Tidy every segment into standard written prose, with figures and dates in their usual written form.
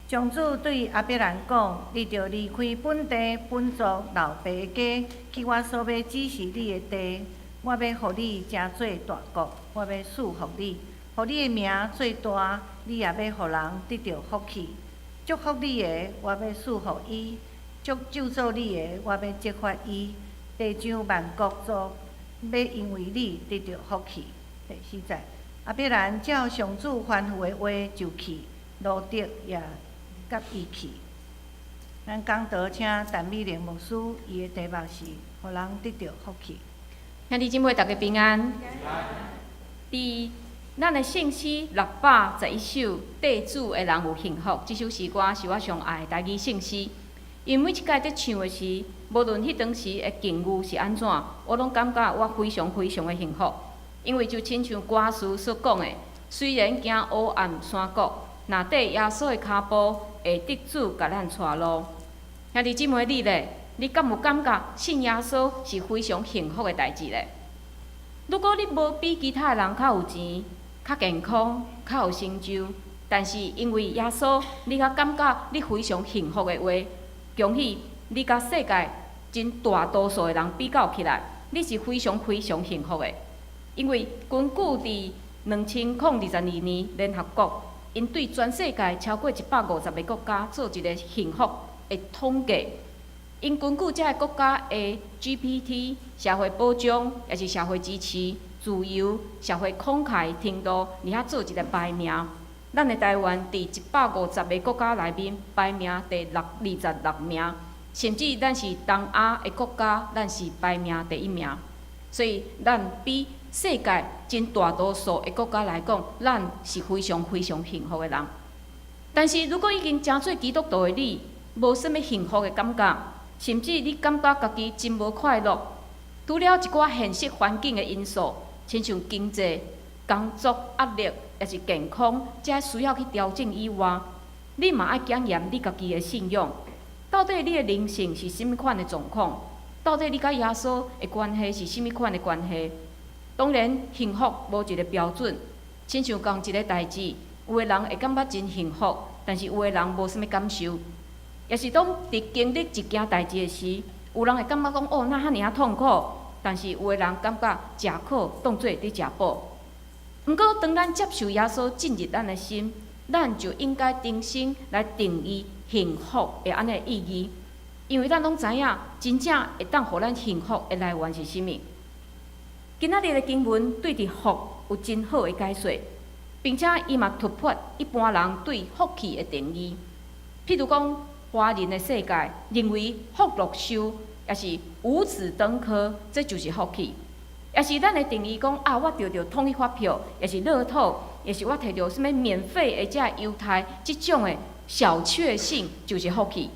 上主對亞伯蘭講：你著離開本地、本族、老爸家，去我所欲指示你的地。我欲予你成做大國，我欲賜福你，予你的名做大，你也欲予人得著福氣。祝福你的，我欲賜予伊；祝咒詛你的，我欲責罰伊。地上萬國族欲因為你得著福氣。第四節，亞伯蘭照上主吩咐的話就去，羅得也佮伊去。咱講道請陳美玲牧師，伊的題目是予人得著福氣。兄弟姊妹，大家平安。佇咱的聖詩611首，綴主的人有幸福。這首詩歌是我上愛的台語聖詩。因為每一擺佇唱的時，無論彼當時的境遇是按怎，我攏感覺我非常非常的幸福。因為就親像歌詞所講的，雖然行黑暗山谷，若綴耶穌的跤步，會得主共咱帶路。兄弟姊妹，你咧？你敢有感覺信耶穌是非常幸福的代誌咧？如果你無比其他人較有錢、較健康、較有成就，但是因為耶穌，你較感覺你非常幸福的話，恭喜你佮世界真大多數的人比較起來，你是非常非常幸福的。因為根據佇2022年聯合國，𪜶對全世界超過150個國家做一个幸福的統計。𪜶根據這个國家的 GPT、社會保障，抑是社會支持、自由、社會慷慨程度，佇遐做一个排名。咱的台灣佇150個國家內面排名第26名，甚至咱是東亞的國家，咱是排名第一名。所以，咱比世界真大多數的國家來講，咱是非常非常幸福的人。但是，如果已經成做基督徒的你，無啥物幸福的感覺，甚至你感覺家己真無快樂，除了一寡現實環境的因素，親像經濟、工作壓力，抑是健康，這需要去調整以外，你嘛愛檢驗你家己的信仰，到底你的靈性是啥物款的狀況？到底你佮耶穌的關係是啥物款的關係？當然，幸福無一个標準，親像仝一个代誌，有的人會感覺真幸福，但是有的人無啥物感受。抑是當佇經歷一件代誌的時，有人會感覺講哦，哪遐爾仔痛苦？但是有的人感覺食苦當做佇食補。毋過，當咱接受耶穌進入咱的心，咱就應該重新來定義幸福的按呢意義。因為咱攏知影，真正會當予咱幸福的來源是啥物。今仔日的經文對佇福有真好的解說，並且伊嘛突破一般人對福氣的定義。譬如講，華人的世界認為福祿壽，抑是五子登科，這就是福氣。抑是咱的定義講啊，我著著統一發票，抑是樂透，抑是我提著啥物免費的這優待，這種的小確幸就是福氣。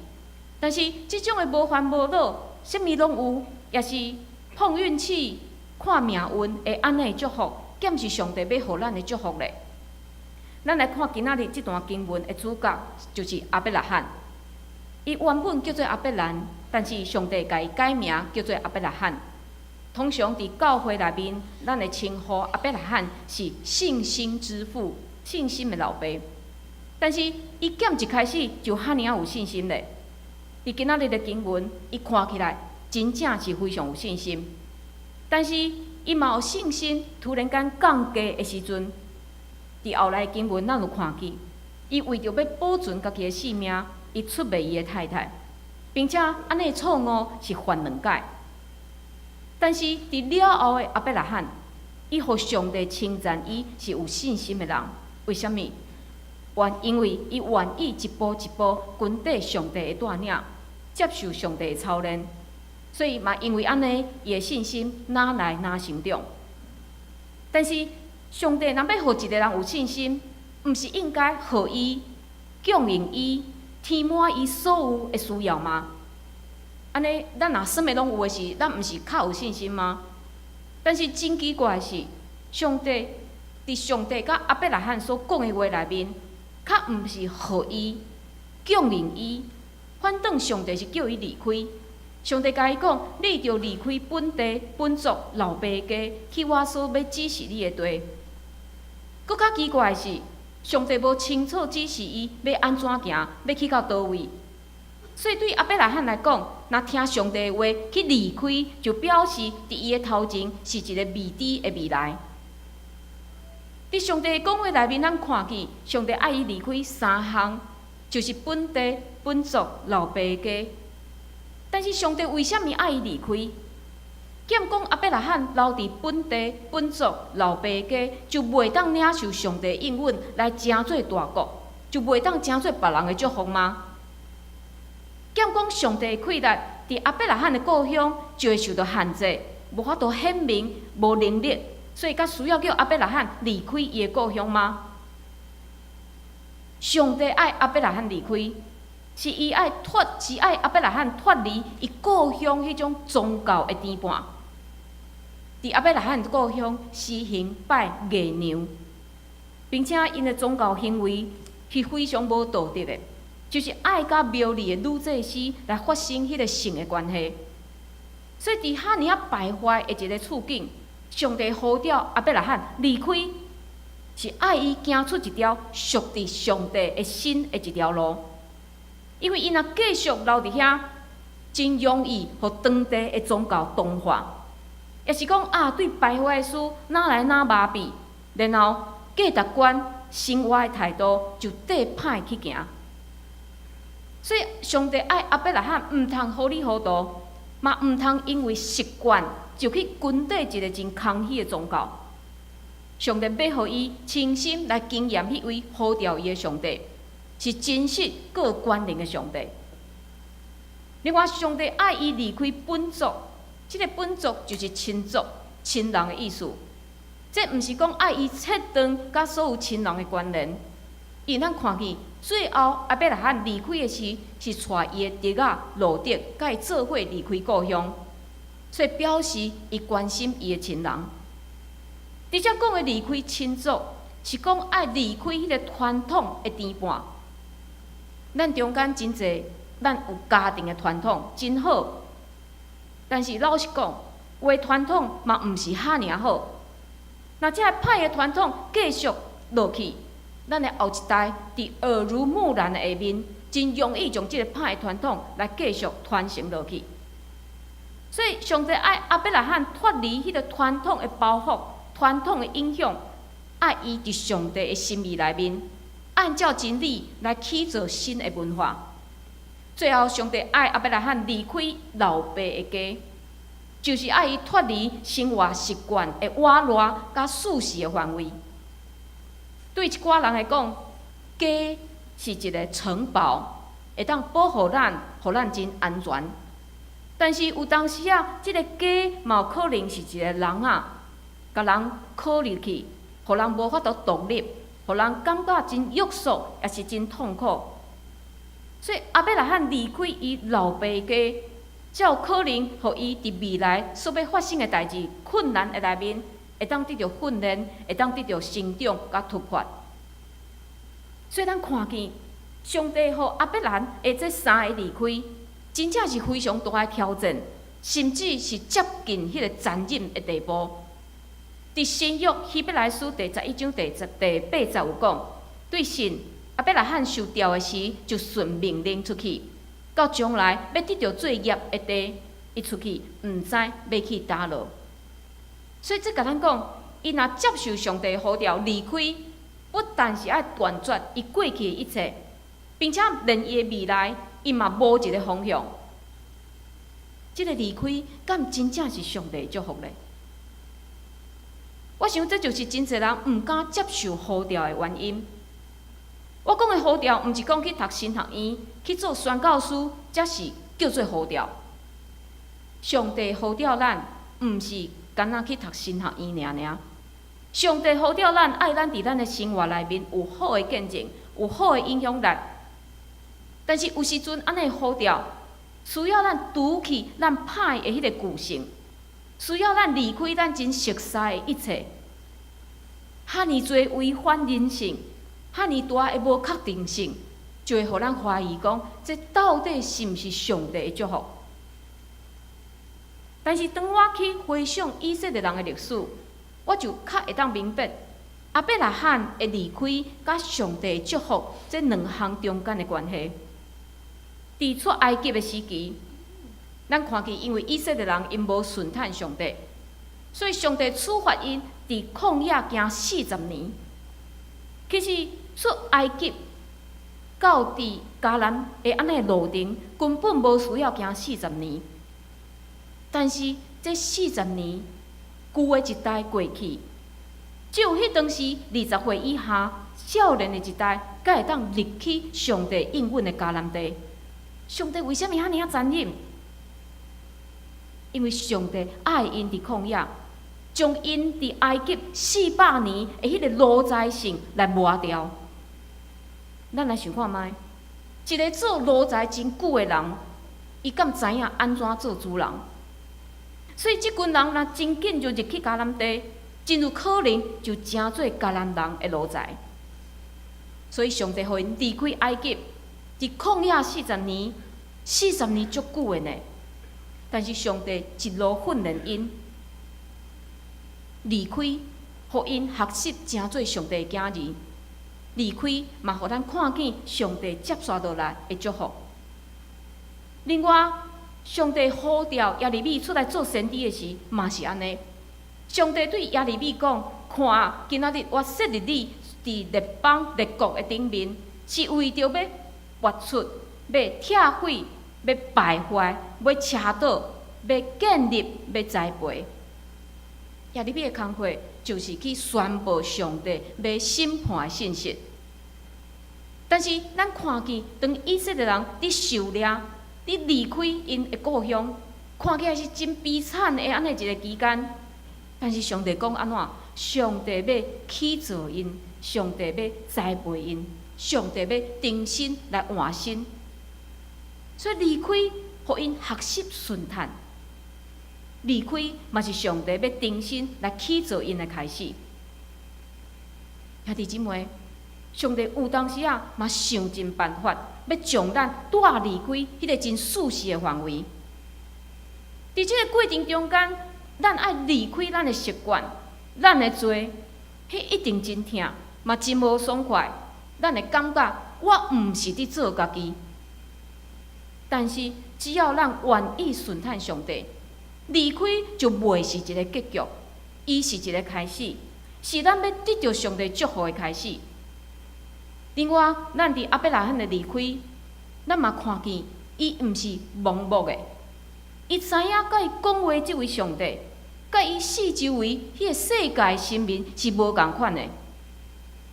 但是這種的無煩無惱，啥物攏有，抑是碰運氣、看命運的按呢祝福，敢是上帝欲予咱的祝福咧？咱來看今仔日這段經文的主角，就是亞伯拉罕。伊原本叫做亞伯蘭，但是上帝共伊改名叫做亞伯拉罕。通常佇教會內面，咱會稱呼亞伯拉罕是信心之父、信心的老爸。但是伊敢一開始就遐爾仔有信心咧？佇今仔日的經文，伊看起來真正是非常有信心。但是伊嘛有信心，突然間降低的時陣，佇後來經文咱有看見，伊為著欲保存家己的性命，伊出賣伊的太太，並且按呢錯誤是犯兩擺。但是佇了後的亞伯拉罕，伊予上帝稱讚伊是有信心的人。為啥物？原因為伊願意一步一步跟綴上帝的帶領，接受上帝的操練，所以嘛因為按呢，伊的信心愈來愈成長。但是上帝若欲予一个人有信心，毋是應該予伊、供應伊、填滿伊所有的需要嗎？按呢，咱若啥物攏有的時，咱毋是較有信心嗎？但是真奇怪的是，上帝佇上帝佮亞伯拉罕所講的話內面，較毋是予伊、供應伊，反轉上帝是叫伊離開。上帝共伊講：你著離開本地、本族、老爸家，去我所欲指示你的地。閣較奇怪的是，上帝無清楚指示伊欲按怎行，欲去到佗位。所以對亞伯拉罕來講，若聽上帝的話去離開，就表示佇伊的頭前是一个未知的未來。佇上帝的講話內面，咱看見上帝愛伊離開三項，就是本地、本族、老爸家。但是上帝為啥物愛伊離開？敢講亞伯拉罕留佇本地、本族、老爸家，就袂當領受上帝應允來成做大國，就袂當成做別人的祝福嗎？敢講上帝的氣力佇亞伯拉罕的故鄉就會受到限制，無法度顯明，無能力，所以才需要叫亞伯拉罕離開伊的故鄉嗎？上帝愛亞伯拉罕離開，是愛亞伯拉罕脫離伊故鄉彼種宗教的牽絆。佇亞伯拉罕故鄉實行拜月娘，並且𪜶的宗教行為是非常無道德的，就是愛佮廟裡的女祭司來發生彼个性的關係。所以佇遐爾仔敗壞的一个處境，上帝呼召亞伯拉罕離開，是愛伊行出一條屬佇上帝的心的一條路。因為伊若繼續留佇遐，真容易予當地的宗教同化，抑是講啊，對敗壞的事哪來哪麻痹，然後價值觀、生活的態度就綴歹去行。所以上帝愛亞伯拉罕毋通糊裡糊塗，嘛毋通因為習慣就去跟綴一个真空虛的宗教。上帝欲予伊親身來經驗彼位呼召伊的上帝，是真實閣權能的上帝。另外，上帝愛伊離開本族，這个本族就是親族、親人的意思。這毋是講愛伊切斷佮所有親人的關聯。因為咱看見最後亞伯拉罕離開的時，是帶伊的侄仔羅得佮伊做伙離開故鄉，所以表示伊關心伊的親人。佇遮講的離開親族，是講愛離開彼个傳統的牽絆。咱中間真濟，咱有家庭的傳統，真好。但是老實講，有的傳統嘛毋是遐爾好。若這个歹的傳統繼續落去，咱的後一代佇耳濡目染的下面，真容易將這个歹的傳統來繼續傳承落去。所以，上帝愛亞伯拉罕脫離彼个傳統的包袱、傳統的影響，愛伊佇上帝的心意內面，按照真理來起造新的文化。最後，上帝愛亞伯拉罕離開老爸的家，就是愛伊脫離生活習慣的倚賴佮舒適的範圍。對一寡人來講，家是一个城堡，會當保護咱，予咱真安全。但是有當時啊，這个家嘛有可能是一个籠仔，共人箍入去，予人無法度獨立，予人感覺真約束，抑是真痛苦。所以亞伯拉罕離開伊老爸家，才有可能予伊佇未來所欲發生的代誌困難的內面，會當得著訓練，會當得著成長佮突破。所以咱看見上帝予亞伯蘭的這三个離開，真正是非常大的挑戰，甚至是接近彼个殘忍的地步。佇新約希伯來書第11章第8節有講，對信亞伯拉罕受召的時，就順命令出去，到將來欲得著做業的地，伊出去毋知欲去佗落。所以這共咱講，伊若接受上帝呼召離開，不但是愛斷絕伊過去的一切，並且連伊的未來，伊嘛無一个方向。這个離開，敢真正是上帝的祝福呢？我想這就是真濟人毋敢接受呼召的原因。我講的呼召，毋是講去讀神學院、去做宣教師，才是叫做呼召。上帝呼召咱，毋是干焦去讀神學院爾爾。上帝呼召咱，愛咱佇咱的生活內面有好的見證，有好的影響力。但是有時陣按呢呼召，需要咱除去咱歹的彼个舊性，需要咱離開咱真熟似的一切。遐爾濟違反人性，遐爾大的無確定性，就會予咱懷疑講，這到底是毋是上帝的祝福？但是當我去回想以色列人的歷史，我就較會當明白，亞伯拉罕的離開佮上帝祝福這兩項中間的關係。佇出埃及的時期，咱看見因為以色列人𪜶無順趁上帝，所以上帝處罰𪜶佇曠野行四十年。其實出埃及到佇迦南的按呢路程，根本無需要行四十年。但是這四十年，舊的一代過去，只有彼當時20歲以下少年的一代，才會當入去上帝應允的迦南地。上帝為啥物遐爾仔殘忍？因為上帝愛𪜶佇曠野，將𪜶佇埃及400年的彼個奴才性來磨掉。咱來想看覓，一個做奴才真久的人，伊敢知影按怎做主人？所以這群人若真緊就入去迦南地，真有可能就成做迦南人的奴才。所以上帝予𪜶離開埃及，佇曠野四十年，四十年足久的呢。但是上帝一路訓練𪜶離開，予𪜶學習成做上帝的囝兒。離開嘛，予咱看見上帝接續落來的祝福。另外，上帝呼召耶利米出來做先知的時，嘛是按呢。上帝對耶利米講：看，今仔日我設立你佇列邦列國的頂面，是為著欲拔出、欲拆毀、欲敗壞、欲捙倒、欲建立、欲栽培。耶利米的工課就是去宣布上帝欲審判的信息。但是咱看見，當以色列人佇受掠、佇離開𪜶的故鄉，看起來是真悲慘的按呢一个期間。但是上帝講按怎？上帝欲起造𪜶，上帝欲栽培𪜶，上帝欲重新來換新。所以離開，予𪜶學習順趁。離開嘛是上帝欲重新來起造𪜶的開始。兄弟姊妹，上帝有當時啊，嘛想盡辦法，欲將咱帶離開彼个真舒適的範圍。佇這個過程中間，咱愛離開咱的習慣，咱的罪，彼一定真疼，嘛真無爽快。咱會感覺我毋是佇做家己。但是只要咱願意順趁上帝，離開就袂是一个結局，伊是一个開始，是咱欲得著上帝祝福的開始。另外，咱佇亞伯拉罕的離開，咱嘛看見伊毋是盲目的，伊知影佮伊講話這位上帝，佮伊四周圍彼个世界神明是無仝款的。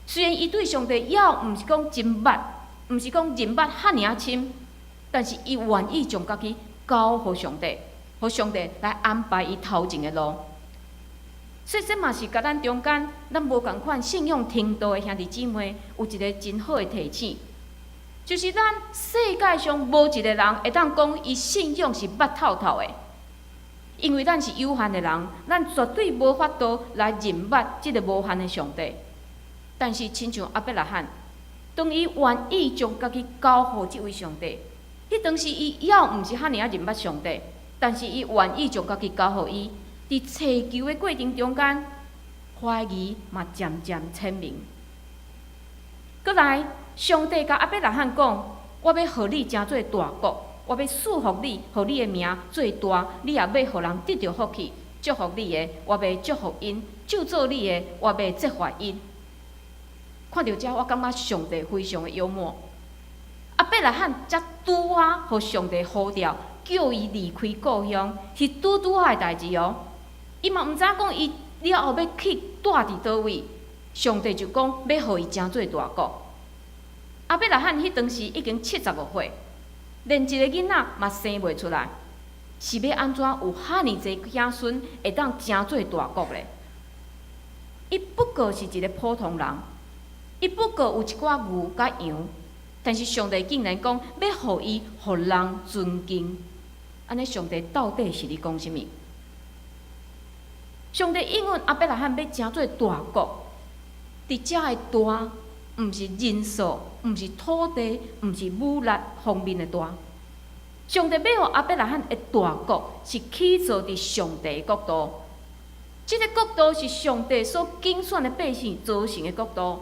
雖然伊對上帝猶毋是講真捌，毋是講認捌遐爾仔深，但是伊願意將家己交予上帝，予上帝來安排伊頭前的路。所以這嘛是共咱中間，咱無仝款信仰程度的兄弟姊妹，有一个真好的提醒，就是咱世界上無一个人會當講伊信仰是捌透透的，因為咱是有限的人，咱絕對無法度來認捌這个無限的上帝。但是親像亞伯拉罕，當伊願意將家己交予這位上帝，彼當時伊猶毋是遐爾仔認捌上帝，但是伊願意將家己交予伊。佇尋求的過程中間，懷疑嘛漸漸顯明。閣來，上帝共亞伯拉罕講：我欲予你成做大國，我欲賜福你，予你的名做大，你也欲予人得著福氣。祝福你的，我欲祝福𪜶；咒詛你的，我欲責罰𪜶。看著這，我感覺上帝非常的幽默。亞伯拉罕才拄仔予上帝呼召，叫伊離開故鄉，是拄拄仔的代誌哦。伊嘛毋知影講伊了後欲去蹛佇佗位，上帝就講欲予伊成做大國。亞伯拉罕彼當時已經75歲，連一個囡仔嘛生袂出來，是欲按怎有遐爾濟子孫會當成做大國咧？伊不過是一个普通人，伊不過有一寡牛佮羊，但是上帝竟然講欲予伊予人尊敬，按呢上帝到底是咧講啥物？上帝應允亞伯拉罕欲成做大國，佇遮的大，毋是人數，毋是土地，毋是武力方面的大。上帝欲予亞伯拉罕的大國，是起造佇上帝的國度。這个國度是上帝所揀選的百姓組成的國度。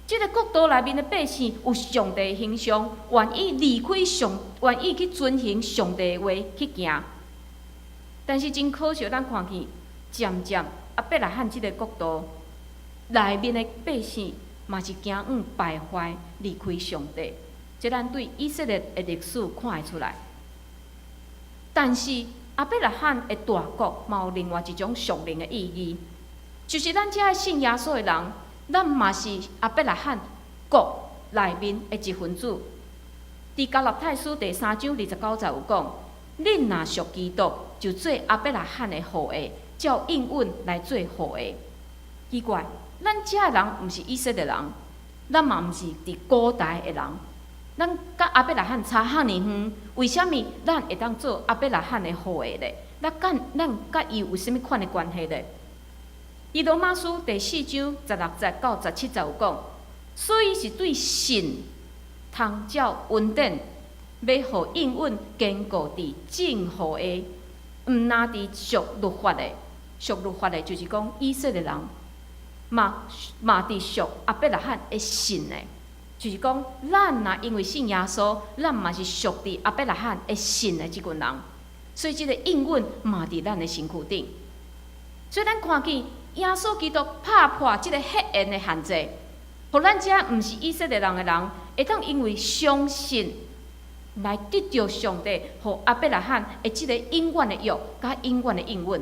這个國度內面的百姓有上帝形象，願意離開上，願意去遵行上帝的話去行。但是真可惜，咱看見漸漸亞伯拉罕這个國度內面的百姓嘛是行往敗壞，離開上帝。這咱對以色列的歷史看會出來。但是亞伯拉罕的大國嘛有另外一種屬靈的意義，就是咱這个信耶穌的人，咱嘛是亞伯拉罕國內面的一分子。佇加拉太書第三章二十九節有講：恁若屬基督，就做亞伯拉罕的後裔，照應允來做後裔。奇怪，咱這个人毋是以色列人，咱嘛毋是佇古代的人，咱佮亞伯拉罕差遐爾遠，為啥物咱會當做亞伯拉罕的後裔咧？咱佮伊有啥物款的關係咧？佇羅馬書第四章十六節到十七節有講，所以是對信通照恩典，欲予應允堅固佇眾後裔，毋但佇屬律法的，屬律法的就是講以色列人，嘛佇屬亞伯拉罕的信的，就是講咱若因為信耶穌，咱嘛是屬佇亞伯拉罕的信的這群人，所以這个應允嘛佇咱的身軀頂。所以咱看見耶穌基督拍破這个血緣的限制，予咱這毋是以色列人的人，會當因為相信來得著上帝予亞伯拉罕的這个永遠的約佮永遠的應允。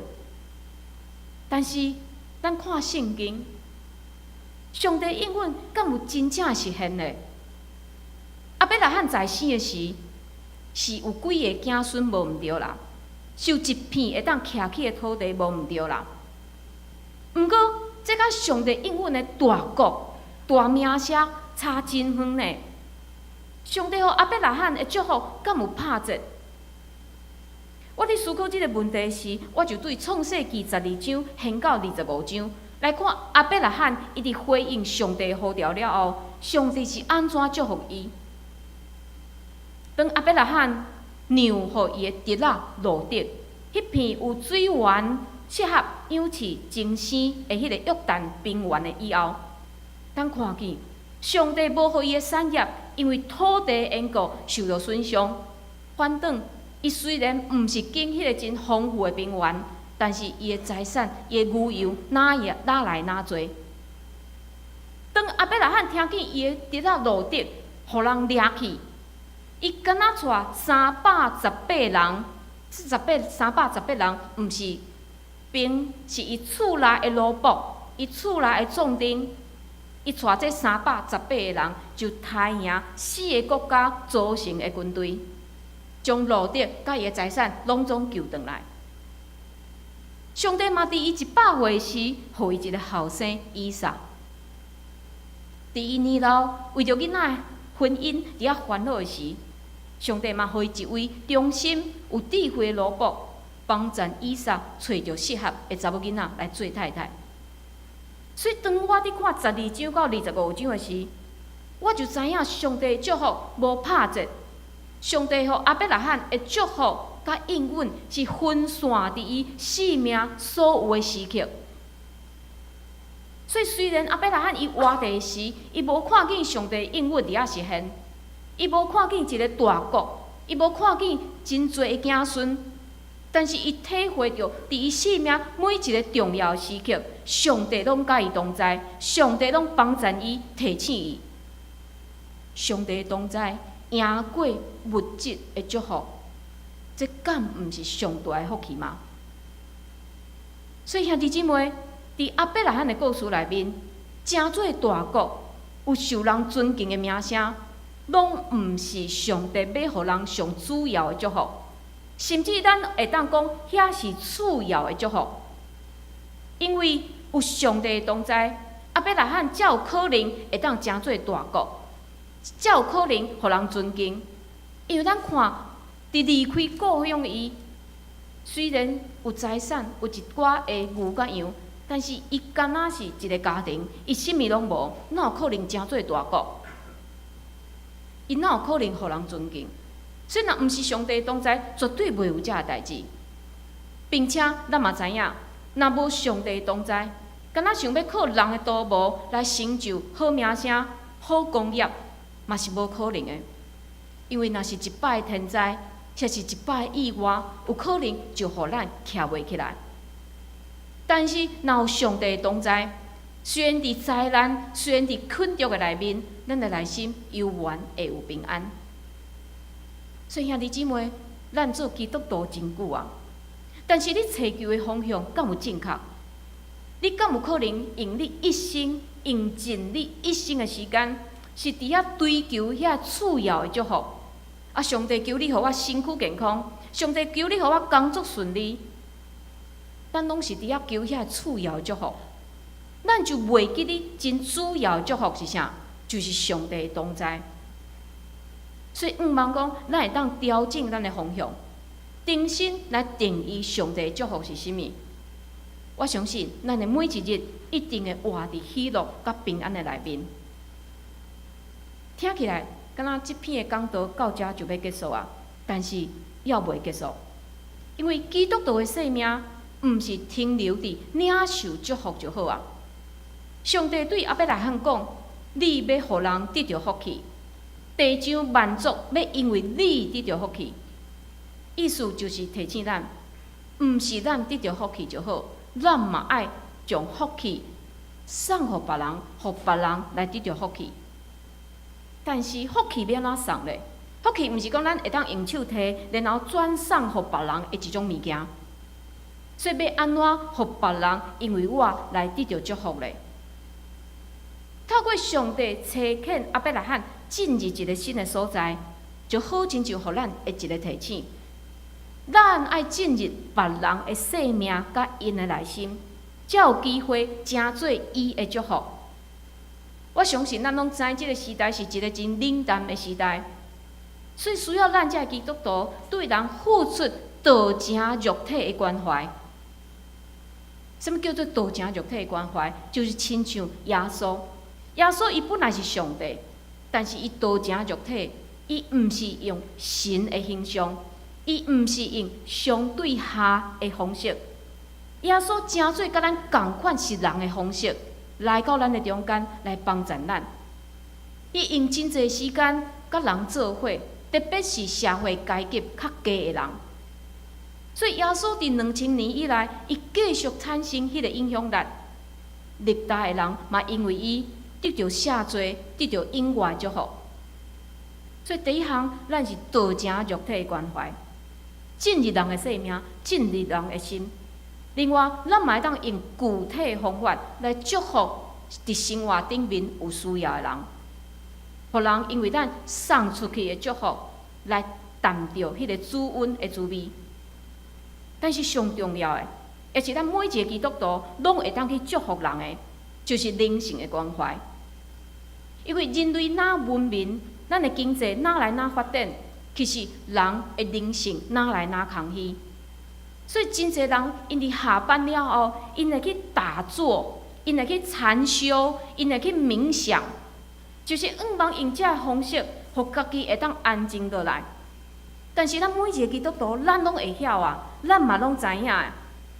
但是咱看聖經，上帝應允敢有真正實現的？亞伯拉罕在生的時，是有幾个子孫無毋著啦，是有一片會當徛起的土地無毋著啦。毋過，這佮上帝應允的大國、大名聲差真遠呢。上帝予亞伯拉罕的祝福敢有拍折？我佇思考這个問題時，我就對創世記十二章掀到二十五章來看亞伯拉罕伊佇回應上帝呼召了後，上帝是按怎祝福伊？當亞伯拉罕讓予伊的侄仔羅得，彼片有水源、適合養飼精生的彼个約旦平原的以後，咱看見上帝無予伊的產業，因為土地緣故受著損傷。反轉，伊雖然毋是揀彼个真豐富的平原，但是伊的財產、伊的牛羊，哪也哪來哪濟。當亞伯拉罕聽見伊的侄仔羅得，予人掠去，伊敢若帶三百十八人，三百十八人，毋是兵，是伊厝內的奴僕，伊厝內的壯丁。伊帶這三百十八个人，就刣贏四个國家組成的軍隊，將羅得佮伊的財產攏總救轉來。上帝嘛佇伊一百歲時，予伊一个後生以撒。佇伊年老，為著囡仔的婚姻佇遐煩惱的時，上帝嘛予伊一位忠心有智慧的奴僕，幫贊以撒揣著適合的查某囡仔來做太太。所以當我佇看十二章到二十五章的時，我就知影上帝的祝福無拍折。上帝予亞伯拉罕的祝福佮應允是分散佇伊生命所有的時刻。所以雖然亞伯拉罕伊活佇時，伊無看見上帝應允佇遐實現，伊無看見一个大國，伊無看見真濟的子孫，但是伊體會著，佇伊生命每一个重要時刻，上帝攏佮伊同在，上帝攏幫贊伊、提醒伊。上帝同在，贏過物質的祝福，這敢毋是上大的福氣嗎？所以兄弟姊妹，佇亞伯拉罕的故事內面，成做大國、有受人尊敬的名聲，攏毋是上帝欲予人上主要的祝福，甚至咱會當講，遐是次要的祝福。因為有上帝的同在，亞伯拉罕才有可能會當成做大國，才有可能予人尊敬。因為咱看，佇離開故鄉的伊，雖然有財產，有一寡的牛佮羊，但是伊敢若是一个家庭，伊啥物攏無，哪有可能成做大國？伊哪有可能予人尊敬？所以，若毋是上帝同在，絕對袂有這个代誌。並且，咱嘛知影，若無上帝同在，敢若想欲靠人的圖謀來成就好名聲、好功業，嘛是無可能的。因為若是一擺天災，或是一擺意外，有可能就予咱徛袂起來。但是若有上帝同在，雖然佇災難，雖然佇困局的內面，咱的內心猶原會有平安。所以兄弟姊妹，咱做基督徒真久啊，但是你尋求的方向敢有正確？你敢有可能用你一生，用盡你一生的時間，是佇遐追求遐次要的祝福？啊，上帝求你予我身軀健康，上帝求你予我工作順利，咱攏是佇遐求遐次要的祝福，咱就袂記得真主要的祝福是啥？就是上帝的同在。所以，向望講，咱會當調整咱的方向，重新來定義上帝的祝福是啥物。我相信，咱的每一日一定會活佇喜樂佮平安的內面。聽起來，敢若這篇的講道到遮就欲結束啊，但是猶未結束，因為基督徒的生命毋是停留佇領受祝福就好啊。上帝對亞伯拉罕講：你欲予人得著福氣，地上萬族欲因為你得著福氣。意思就是提醒咱，毋是咱得著福氣就好，咱嘛愛將福氣送予別人，予別人來得著福氣。但是福氣欲按怎送咧？福氣毋是講咱會當用手提，然後轉送予別人的一種物件。所以欲按怎予別人因為我來得著祝福咧？透過上帝差遣亞伯拉罕進入一个新的所在，就好親像予咱的一个提醒：咱愛進入別人的生命佮𪜶的內心，才有機會成做伊的祝福。我相信咱攏知，這个時代是一个真冷淡的時代，所以需要咱這个基督徒對人付出道成肉體的關懷。啥物叫做道成肉體的關懷？就是親像耶穌。耶穌伊本來是上帝，但是伊道成肉體，伊毋是用神的形象，伊毋是用上對下的方式。耶穌成做佮咱仝款是人的方式，來到咱的中間來幫助咱。伊用真濟時間佮人做伙，特別是社會階級較低的人。所以耶穌佇2000年以來，伊繼續產生彼个影響力。歷代的人嘛，因為伊得著赦罪，得著永活祝福。所以第一項，咱是道成肉體的關懷，進入人的生命，進入人的心。另外，咱嘛會當用具體方法來祝福佇生活頂面有需要的人，予人因為咱送出去的祝福，來啖著彼个主恩的滋味。但是上重要的，也是咱每一个基督徒攏會當去祝福人的，就是靈性的關懷。因為人類若文明，咱的經濟若來若發展，其實人的靈性若來若空虛。所以真濟人，𪜶佇下班了後，𪜶會去打坐，𪜶會去禪修，𪜶會去冥想，就是向望用這个方式，予家己會當安靜落來。但是咱每一个基督徒，咱攏會曉啊，咱嘛攏知影的，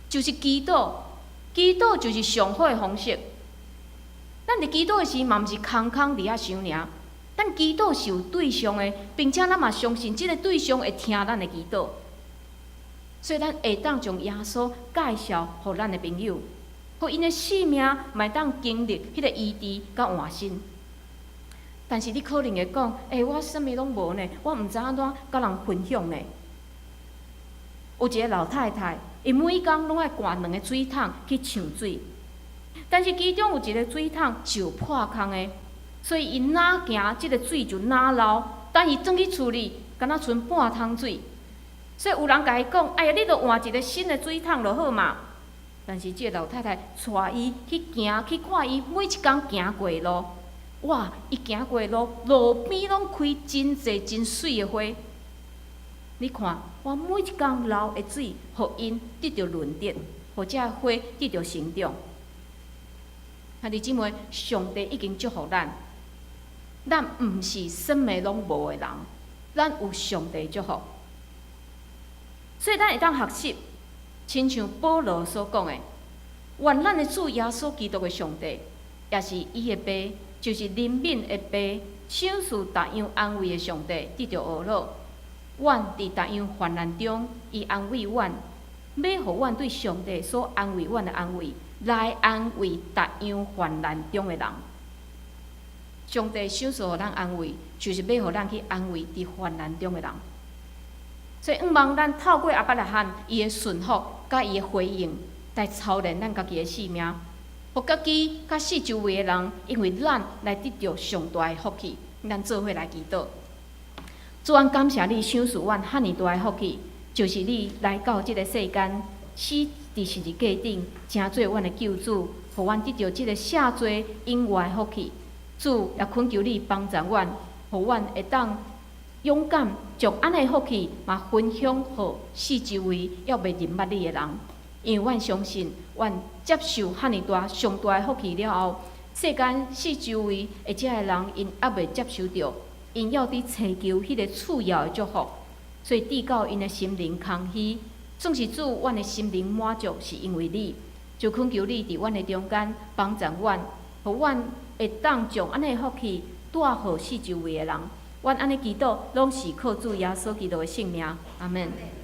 就是祈禱，祈禱就是上好的方式。咱佇祈禱的時，嘛毋是空空佇遐想爾，咱祈禱是有對象的，並且咱嘛相信這个對象會聽咱的祈禱。所以咱會當將耶穌介紹予咱的朋友，予𪜶的生命嘛會當經歷彼个醫治佮換新。但是你可能會講：欸，我啥物攏無呢，我毋知按怎佮人分享呢。有一个老太太，伊每工攏愛掛兩个水桶去搶水，但是其中有一个水桶是有破空的，所以伊若行，這个水就若流，等伊轉去厝裡，敢若賰半桶水。所以有人共伊講：哎呀，你著換一个新的水桶就好嘛。但是這个老太太帶伊去行，去看伊每一工行過的路。哇！伊行過的路，路邊攏開真濟真媠的花。你看，我每一工流的水，予𪜶得著潤澤，予這花得著成長。兄弟姊妹，上帝已經祝福咱，咱毋是啥物攏無的人，咱有上帝祝福。所以咱會當學習，親像保羅所講的，願咱的主耶穌基督的上帝，也是伊的爸，就是憐憫的爸，賞賜逐樣安慰的上帝，得著呵咾。阮佇逐樣患難中，伊安慰阮，欲予阮對上帝所安慰阮的安慰，來安慰逐樣患難中的人。上帝賞賜予咱安慰，就是欲予咱去安慰佇患難中的人。所以，向望咱透過亞伯拉罕伊的順服佮伊的回應，來操練咱家己的性命，予家己佮四周圍的人，因為咱來得著上大的福氣。咱做伙來祈禱。主，阮感謝你賞賜阮遐爾大的福氣，就是你來到這个世間，死佇十字架頂，成做阮的救主，予阮得著這个赦罪永活的福氣。主也懇求你幫助阮，予阮會當勇敢將按呢的福氣嘛分享予四周圍猶未認捌你的人，因為阮相信，阮接受遐爾大上大的福氣了後，世間四周圍的這个人，𪜶猶未接受著，𪜶猶佇尋求彼个次要的祝福，所以致到𪜶的心靈空虛。算是主，阮的心靈滿足，是因為你，就懇求你佇阮的中間幫助阮，予阮會當將按呢的福氣帶予四周圍的人。阮按呢祈禱，攏是靠主耶穌基督的聖名。阿門。